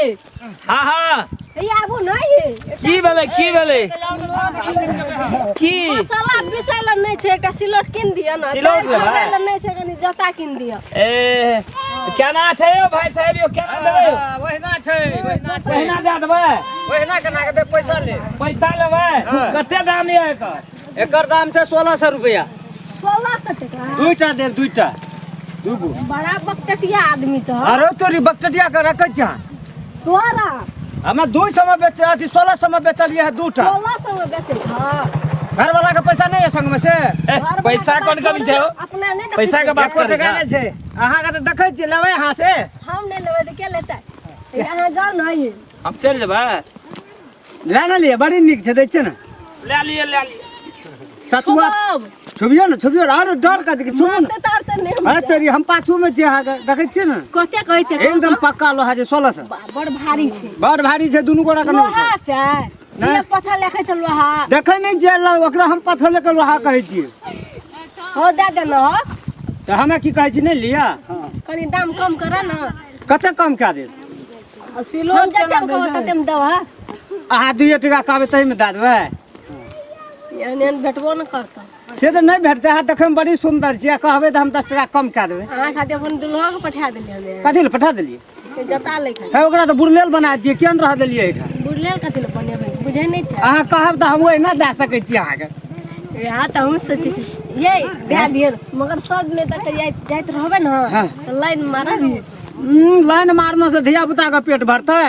ये। हाँ हाँ। हे आबू ना ये। की भेलै, की भेलै? की? मसाला पिसै लए नहि छै, एकटा सिलौट कीन दिअ ने। सिलौट दालि लेबै? खबै लए नहि छै, कनि जता कीन दिअ। ए, केना छै यौ भाई साहेब यौ, केना देबै? ओहिना छै, ओहिना छै। ओहिना दए देबै? ओहिना केना के देब, पैसा ले। पैसा लेबै? हाँ। कते दाम यऽ एकर? एकर दाम छै 1600 रुपया। 1600 टका? दुईटा देब, दुईटा। दूगो। बड़ा बकटटिया आदमी छ। अरे तोरी बकटटिया के रखै छा। तोरा? हमे 200 में बेच, अथी 1600 में बेचलिए है दूटा। 1600 में बेचै छ। घर वाला के पैसा नहीं है संग में से? ए, घर वाला पैसा के कोन बात कमी छै हो? अपना नहीं देखै पैसा के छियै। बात एको करै टका छा। नहीं छै। अहाँ के तऽ देखै छियै, लेबै अहाँ से? हम नहीं लेबै तऽ के लेतै? ए, अहाँ जाउ ने ये। हम चलि जेबै। ले ने लिअ, बड़ी नीक छै, दै छियै ने। ले लिअ, ले लिअ। सतुआ छुबब। छुबियौ ने, छुबियौ ने, आरो डर कथी के, छुबू ने। मारते तारते नहि हम अरे तोरी, हम पाछू में छियै अहाँके, देखै छियै ने? कते कहै छै? एकदम पक्का लोहा छै, 1600। बड़ भारी छै। बड़ भारी छै, दुनू गोरा के नाम लोहा छै। छै। नहि। जे पत्थर लेखै छै लोहा। देखै नहि छियै, ओकरा हम पत्थर लेके लोहा कहै छियै। हो, दए दे ने हो। तऽ हमे की कहै छी, नहि लिअ? कनि दाम कम करऽ ने। कते कम कए देब? हम जते मे कहब तते मे देब। अहाँ 2 टका कहबै ताहिमे दए देबै? एहन एहन भेटबो ने करतौ। से तऽ नहि भेटतै। अहाँ देखैमे बड़ी सुन्दर छियै, कहबै तऽ हम 10 टका कम कए देबै। अहाँ खातिर अपन दुल्हा के पठा देलियै हमे। कथी लए पठा देलियै? जता लै खातिर। हे, ओकरा तऽ बुढ़लेल बना दियै, किया ने रह देलियै एहिठाम? बुढ़लेल कथी लए बनेबै, बुझै नहि छै। अहाँ कहब तऽ हम ओहिना दए सकै छी अहाँके। इएह तऽ हमहूँ सोचै छी ये, दए दियै, मगर सब दिन तक जाइत रहबै ने हाँ। तऽ लाइन मारब। लाइन मारने से धिया पुता के पेट भरतै?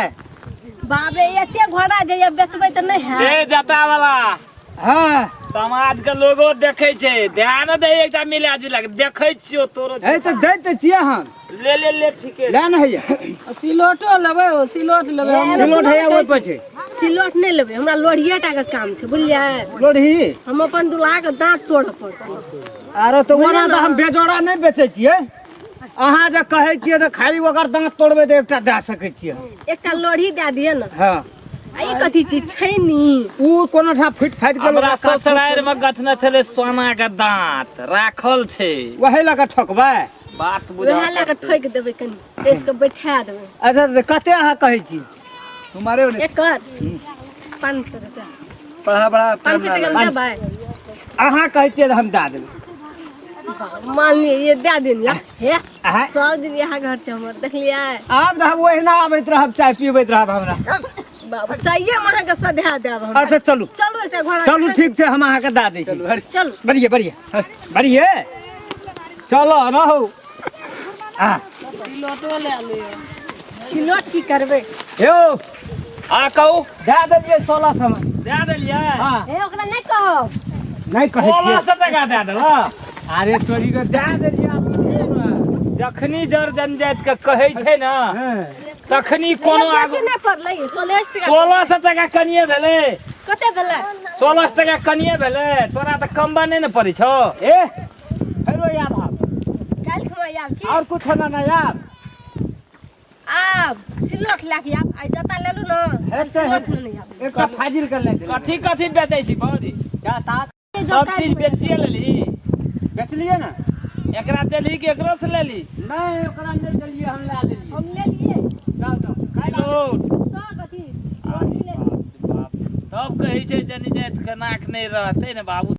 बाप रे, एते घोड़ा जे ये बेचबै तऽ नहि हैत। ए जता वाला। हाँ। समाज के लोगो देखै छै, ध्यान दे, एकटा मिला जुला के देखै छियो तोरो। हे तऽ दै तऽ छियै हम। ले ले ले, ठीके ले ने हैया। सिलोटो लेबै, ओ सिलोट लेबै हम। सिलोट हैया ओहि पर छै। सिलोट नहि लेबै, हमरा लोढ़िए टा के काम छै, बुझलियै? लोढ़ी? हम अपन दुल्हा के दाँत तोड़ऽ पड़तै। अरे तऽ ओना तऽ हम बेजोड़ा नहि बेचै छियै, अहाँ जे कहै छियै तऽ खाली ओकर दाँत तोड़बै तऽ एकटा दए सकै छियै। एकटा लोढ़ी दए दिअ ने। हाँ। आ ई कथी चीज छै नी? उ कोनो ठाम फुटि फाटि गेल। हमरा ओकरा काट- ससुरारि में गछने छलै सोना के दाँत, राखल छै। वही लऽ कऽ ठोकबै? बात बुझा वएह लए कऽ ठोकि देबै, कनि बेस कऽ बैठा देबै। अच्छा, तऽ कते अहाँ कहै छी? एकर 500 रुपया। पढ़ा बड़ा। 500 टका मे देबै? अहाँ कहै छियै तऽ हम दए देबै। मान लिअ, ये दए देन या। हे अहाँ- सब दिन यहाँ घर छै हमर, देखलियै? आब तऽ हम ओहिना आबैत रहब, चाय पीबैत रहब हमरा। बाबू, चाइए मे अहाँके सधा देब हम। अच्छा चलू। चलू, एकटा घोड़ा। चलू, ठीक छै, हम अहाँके दए दै छी। चलू। बढ़िए बढ़िए बढ़िए, चलो रहू। आ सिलोटो ले लिअ। सिलोट की करबै? यौ। आ कहू। दए देलियै 1600 मे। दए देलियै? हाँ। हे, ओकरा नहि कहब। नहि कहै छियै। 1600 टका दए देलह? अरे तोरी के दए देलियै, आब बुझियौ ने। जखनी जर जनजाति के कहै छै ने हँ। तखनी कोनो बेसी आगू नहि पड़लै, 16 टका। 1600 टका कनिए भेलै। कते भेलै? 1600 टका कनिए भेलै। तोरा तऽ कमबा नहि ने पड़ै छौ। ए, फेरो आब हम। काल्हि खुमा आयब की? और कुछ ना ना आब। आब सिलोट लए के आब, आइ जता लेलु ने, हेतै, सिलोट हेतै। लेने आब। एकटा फाजिल के ले देलियै। कथी कथी बेचै छी भौजी? क्या ताश सब चीज बेचिए लेली? बेचलियै ने। एकरा देलही कि एकरो से लेली? नहि, ओकरा नहि देलियै, हम लए लेलियै। हम लेलियै। जाउ जाउ, काल्हि आबू। सिलोट। तऽ कथी लोढ़ी लेलियै। तब कहै छै जनी जाति के नाक नहि रहतै ने बाबू।